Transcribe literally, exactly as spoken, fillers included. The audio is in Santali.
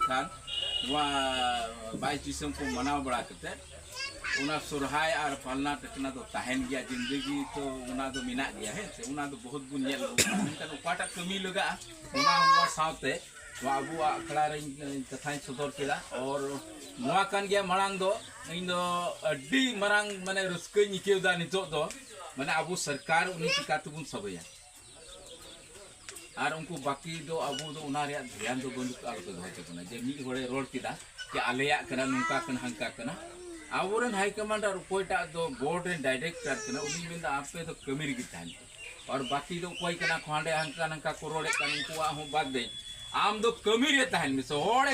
ᱠᱷᱟᱱ ᱱᱚᱣᱟ ᱵᱟᱭᱤᱥ ᱰᱤᱥᱮᱢᱵᱚᱨ ᱠᱚ ᱢᱟᱱᱟᱣ ᱵᱟᱲᱟ ᱠᱟᱛᱮ, ᱚᱱᱟ ᱥᱚᱨᱦᱟᱭ ᱟᱨ ᱯᱟᱞᱱᱟ ᱴᱮᱠᱱᱟ ᱫᱚ ᱛᱟᱦᱮᱱ ᱜᱮᱭᱟ, ᱡᱤᱱᱫᱮᱜᱤ ᱛᱚ ᱚᱱᱟ ᱫᱚ ᱢᱮᱱᱟᱜ ᱜᱮᱭᱟ, ᱦᱮᱸ ᱥᱮ? ᱚᱱᱟ ᱫᱚ ᱵᱚᱦᱩᱛ ᱵᱚᱱ ᱧᱮᱞ ᱟᱹᱜᱩ ᱠᱟᱜᱼᱟ, ᱢᱮᱱᱠᱷᱟᱱ ᱚᱠᱟᱴᱟᱜ ᱠᱟᱹᱢᱤ ᱞᱟᱜᱟᱜᱼᱟ, ᱚᱱᱟ ᱱᱚᱣᱟ ᱥᱟᱶᱛᱮ ᱱᱚᱣᱟ ᱟᱵᱚᱣᱟᱜ ᱟᱠᱷᱲᱟ ᱨᱮᱧ ᱠᱟᱛᱷᱟᱧ ᱥᱚᱫᱚᱨ ᱠᱮᱫᱟ᱾ ᱟᱨ ᱱᱚᱣᱟ ᱠᱟᱱ ᱜᱮᱭᱟ ᱢᱟᱲᱟᱝ ᱫᱚ, ᱤᱧ ᱫᱚ ᱟᱹᱰᱤ ᱢᱟᱨᱟᱝ ᱢᱟᱱᱮ ᱨᱟᱹᱥᱠᱟᱹᱧ ᱟᱹᱭᱠᱟᱹᱣ ᱮᱫᱟ ᱱᱤᱛᱚᱜ ᱫᱚ, ᱢᱟᱱᱮ ᱟᱵᱚ ᱥᱚᱨᱠᱟᱨ ᱩᱱᱤ ᱪᱤᱠᱟ ᱛᱮᱵᱚᱱ ᱥᱟᱵᱮᱭᱟ᱾ ᱟᱨ ᱩᱱᱠᱩ ᱵᱟᱹᱠᱤ ᱫᱚ ᱟᱵᱚ ᱫᱚ ᱚᱱᱟ ᱨᱮᱭᱟᱜ ᱫᱷᱮᱭᱟᱱ ᱫᱚ ᱵᱟᱹᱱᱩᱜ ᱟᱞᱚᱯᱮ ᱫᱚᱦᱚᱭ ᱛᱟᱵᱚᱱᱟ ᱡᱮ ᱢᱤᱫ ᱦᱚᱲᱮ ᱨᱚᱲ ᱠᱮᱫᱟ ᱡᱮ ᱟᱞᱮᱭᱟᱜ ᱠᱟᱱᱟ, ᱱᱚᱝᱠᱟ ᱠᱟᱱᱟ, ᱦᱟᱱᱠᱟ ᱠᱟᱱᱟ᱾ ᱟᱵᱚᱨᱮᱱ ᱦᱟᱭ ᱠᱟᱢᱟᱱᱰᱟᱨ ᱚᱠᱚᱭᱴᱟᱜ ᱫᱚ ᱵᱳᱨᱰ ᱨᱮᱱ ᱰᱟᱭᱨᱮᱠᱴᱚᱨ ᱠᱟᱱᱟ, ᱩᱱᱤ ᱢᱮᱱᱫᱟ ᱟᱯᱮ ᱫᱚ ᱠᱟᱹᱢᱤ ᱨᱮᱜᱮ ᱛᱟᱦᱮᱱ ᱯᱮ᱾ ᱟᱨ ᱵᱟᱹᱠᱤ ᱫᱚ ᱚᱠᱚᱭ ᱠᱟᱱᱟ ᱠᱚ ᱦᱟᱸᱰᱮ ᱦᱟᱱᱠᱟ ᱱᱟᱝᱠᱟ ᱠᱚ ᱨᱚᱲᱮᱫ ᱠᱟᱱ, ᱩᱱᱠᱩᱣᱟᱜ ᱦᱚᱸ ᱵᱟᱫ ᱫᱟᱹᱧ᱾ ᱟᱢ ᱫᱚ ᱠᱟᱹᱢᱤ ᱨᱮ ᱛᱟᱦᱮᱱ ᱢᱮᱥᱮ, ᱦᱚᱲᱮ